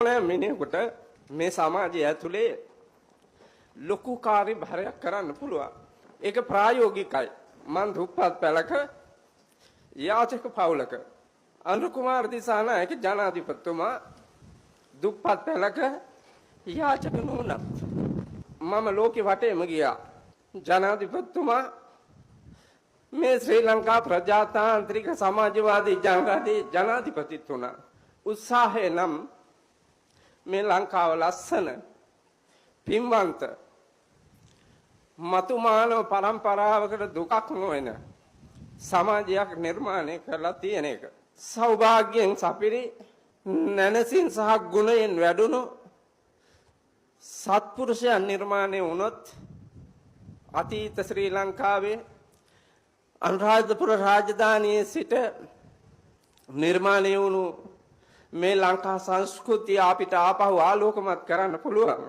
ඕනෑම මිනිහෙකුට මේ සමාජය ඇතුලේ ලොකු කාර්යභාරයක් කරන්න පුළුවන්. ඒක ප්‍රායෝගිකයි. මං දුප්පත් පැලක යාචක පවුලක අනුර කුමාර දිසානායක ජනාධිපතිතුමා දුප්පත් පැලක යාචක නුනත් මම ලෝකෙ වටේම ගියා. ජනාධිපතිතුමා මේ ශ්‍රී ලංකා ප්‍රජාතාන්ත්‍රික සමාජවාදී ජනරජයේ ජනාධිපතිතුමා උත්සාහය නම් මේ ලංකාව ලස්සන පින්වන්ත මතු මානව පරම්පරාවකට දුකක් නොවන සමාජයක් නිර්මාණය කරලා තියෙන එක. සෞභාග්‍යයෙන් සපිරි නැනසින් සහ ගුණයෙන් වැඩුණු සත්පුරුෂයන් නිර්මාණය වුණොත් අතීත ශ්‍රී ලංකාවේ අනුරාධපුර රාජධානියේ සිට නිර්මාණය වුණු මේ ලංකා සංස්කෘතිය අපිට ආපහු ආලෝකමත් කරන්න පුළුවන්.